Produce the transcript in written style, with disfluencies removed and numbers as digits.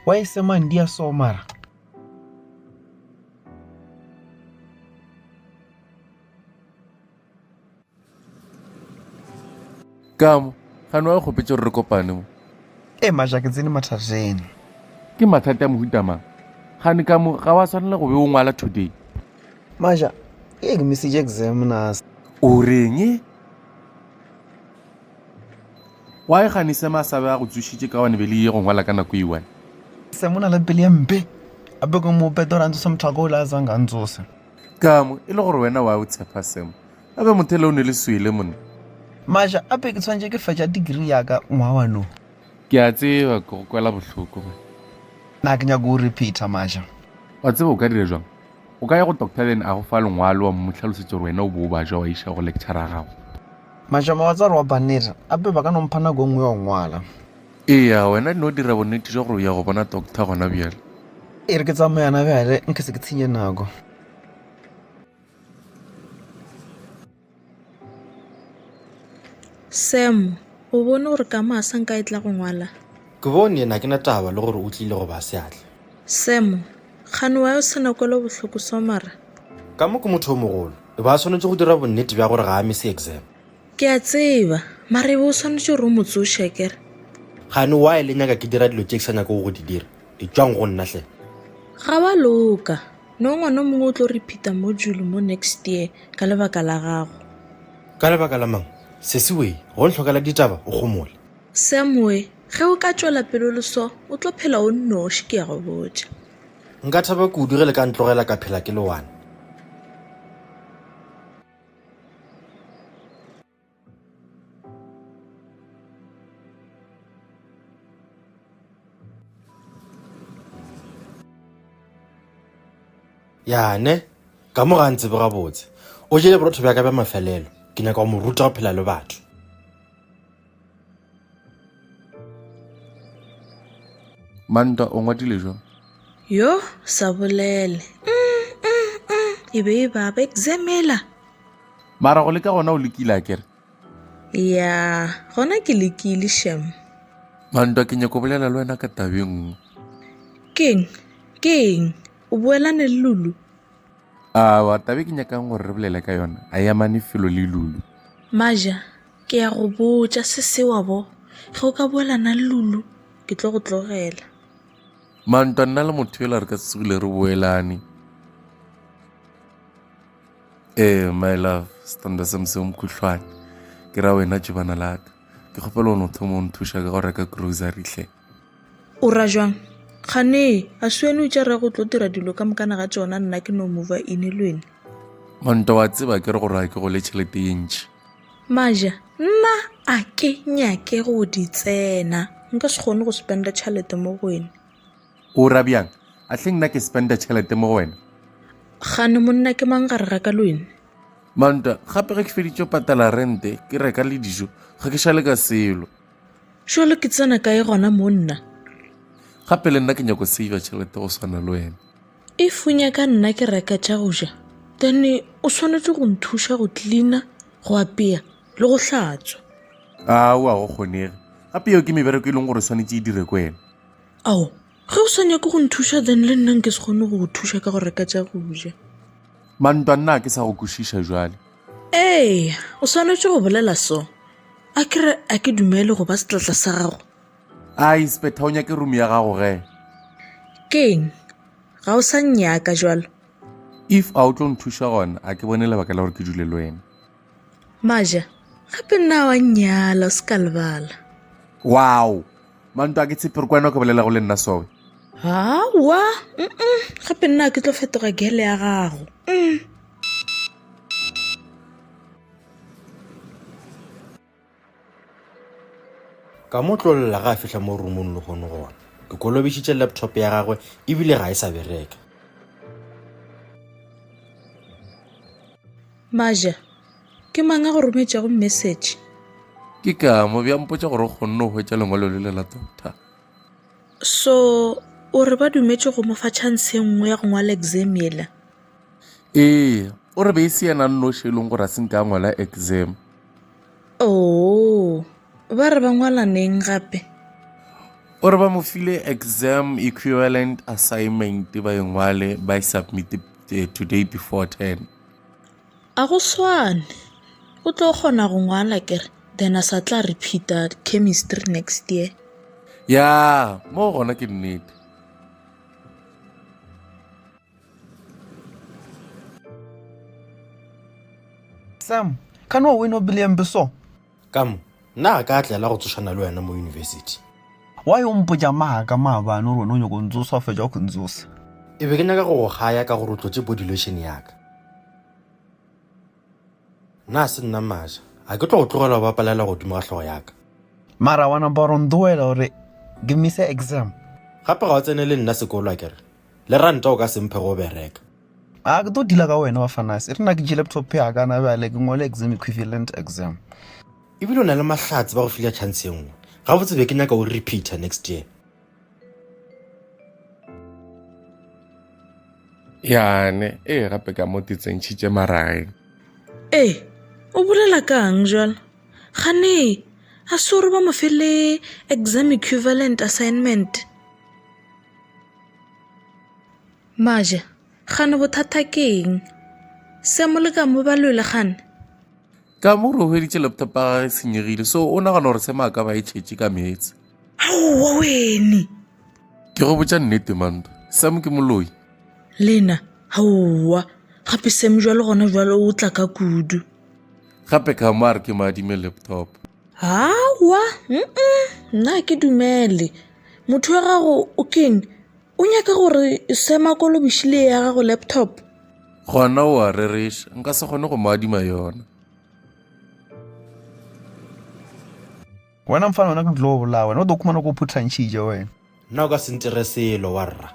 Why semang di a so mara? Kamo, gane wa kgopetše gore re kopane mo. Ee Maja, ke tsene mathateng. Ke mathata a mohuta mang? Gane ka mo ga wa swanela go be o ngwala today. Maja, ee ke missitše exam na. O reng? Why gane Sam a sa be a go tsošitše ka gobane be le ye go ngwala ka nako e one? Sam o na le pelo ye mpe. Gape ke mo peta gore a ntsose motho wa ka o le a zange a ntsose. Kamo, e le gore wena wa o tshepa Sam? A be motho ele o ne le swele monna. Maja, ape ke tshwanetše ke fetša degree ya ka ngwaga wa no. Ke a tseba, ke go kwela bohloko man. Na ke nyaka go repeater Maja. Wa tseba o ka dira jwang? O ka ya go doctor then a go fa lengwalo wa mo hlalosetša gore wena o bo o baja wa iša go lecturer ya gago. Maja, ma wa tseba gore wa banneta, ape ba ka no mpha nako e nngwe ya go ngwala. Eya, wena no dira bonnete jwa gore o ya go bona doctor gona bjale. E re ke tsamaye gona bjale, nke se ke tshenye nako. Sam, o bone gore ka mo a sa nka e tla go ngwala? Ke bone yena ke na taba le gore o tlile goba a se a tle. Sam, kgane wa yo se na kwelobohloko so mara? Ka mo ke motho o mogolo, e ba a swanetše go dira bonnete bja gore ga a mise exam. Ke a tseba, mara e be o swanetše gore o mo tsoše akere? Kgane why le nyaka ke dira dilo tše ke sa nyakego go di dira? Etšwang go nna hle. Ga wa loka. No ngwana o mongwe o tlo repeata module mo next year ka lebaka la gago. Ka lebaka la mang? Sesi wee, go nhlokela ditaba o gomole. Sam wee, ge o ka tšwela pele o le so, o tlo phela o nnoši ke a go botša. Nka thaba kudu ge le ka ntlogela ka phela ke le one. Ya ne, ka mo ga a ntsebe gabotse. O jele borotho bja ka bja mafelelo. Ke nyaka go mo ruta go phela le batho. Mantwa, o ngwadile jwang? Yo, sa bolele. Mm, mm, mm. E be e baba exam ela. Mara go leka gona o lekile akere? Ya, gona ke lekile shem. Mantwa ke nyako bolela le wena ka taba e nngwe. Keng? Keng? O boelane le Lulu? Awa, taba e ke nyakang gore re bolele ka yona a e amane felo le Lulu. Maja, ke ya go botša se se wa bo. Ge o ka boelana le Lulu, ke tlo go tlogela. Mantwa nna le motho yola re ka se tsogile re boelane. Ee, my love, setanda sa mose o mokhuhlwane. Ke ra wena tšebana la ka. Ke kgopela o no thoma o nthuša ka go reka grocery hle. O ra jwang? Kgane, a se wene o itše re go tlo dira dilo ka mokana ga tšona nna ke no mova in le wene? Mantwa wa tseba ke re gore ga ke gole tšhelete ye ntši. Maja, nna a ke nyake go di tsena. Nka se kgone go spenda tšhelete mo go wene. O ra bjang? A hleng nna ke spenda tšhelete mo go wena? Kgane monna ke mang gare ga ka le wena? Mantwa, gape ge ke feditše go patala rente, ke reka le dijo, ga ke šale ka selo. Jwale ke tsena kae gona mo nna? Gape le nna ke nyako saver tšhelete go swana le wena. If o nyaka nna ke reka tša go ja, then o swanetše go nthuša go cleaner, go apea le go hlatswa. Aowa go kgonege. Gape yeo ke mebereko e leng gore swanetše e dire ke wena. Ao, ge o sa nyake go nthuša then le nna nke se kgone go go thuša ka go reka tša go ja. Mantwa nna ke sa go kwešiša jwale. Ee, o swanetše go bolela so. A ke re a ke dumele go ba setlatla sa gago. A inspector o nyake room ya gago ge? Keng? Ga o sa nnyaka jwalo? If a o tlo nthuša gona, a ke bone lebaka la gore ke dule le wena. Maja, gape nna wa nnyala o se ka lebala. Wow! Manto a ke tshepe gore ke wena o ka bolelago le nna sowe. Aowa, mm gape nna ke tlo fetoga gele ya gago. Mm. Ka mo tlolela ge a fihla mo rumong lehono gona. Ke kolobišitše laptop ya gagwe ebile ga e sa bereka. Maja, Ke mang a go rometšego message? Ke ka mo bja mpotša gore o kgonne go hwetša lengwalo lele la doctor. So o re ba dumetše go mo fa chance e nngwe ya go ngwala exam yela? Ee, o re be e se yena a nnoši e leng gore a se nke a ngwala exam. Oo, ba re ba ngwala neng gape? O re ba mo file exam equivalent assignment ba e ngwale ba e submit eh, today before 10. A go swane. O tlo kgona go ngwala kere then a sa tla repeata chemistry next year. Ya, mo gona ke nnete. Sam, kane wa wena o bile mpe so? Ka mo, nna ga ka tlela go tsošana le wena mo university. Why o mpotša maaka maabane gore wena o nyako ntsosa o fetša go ntsosa? E be ke nyaka go go gaya ka gore o tlotše body lotion ya ka. Nna se nna maja, a ke tlo go tlogela o bapalela godimo ga hlogo ya ka. Mara wa napa wa ro ntuela gore ke mise exam. Gape ga o tsene le nna sekolo akere? Le ranta o ka se mphe go bereka. A ke tlo deala ka wena wa fanase. E re nna ke tšee laptop ya ka na bjale ke ngwale exam equivalent exam. Ebile o na le mahlatse ba go file chance ye nngwe. Gabotse be ke nyaka o repeater next year. Yane, ee gape ka mo te tsentšhitše marageng. Ee, o bolela kang jalo? Gane a se gore ba mo fele exam equivalent assignment? Maja, gane bothata ke eng? Sam le Kamo ba lwele gane? Kamo o re o hweditše laptop ya gagwe e senyegile, so o nagana gore Sam a ka ba e tšhetše ka meetse. Aowa wene! Ke go botša nnete Manto, Sam ke moloi. Lena, aowa, gape Sam jwale gona jwale o tla ka kudu. Gape Kamo a re ke mo adime laptop. Aowa, mm nna ke dumele. Motho wa gago o keng? O nyaka gore Sam a kolobišile ya gago laptop? Gona o a rereša, nka se kgone go mo adima yona. Wena mfana wena ke tlo bolaya wena o tlo khumana ko phuthantšhitše wena. Nna o ka se ntire selo wa rra.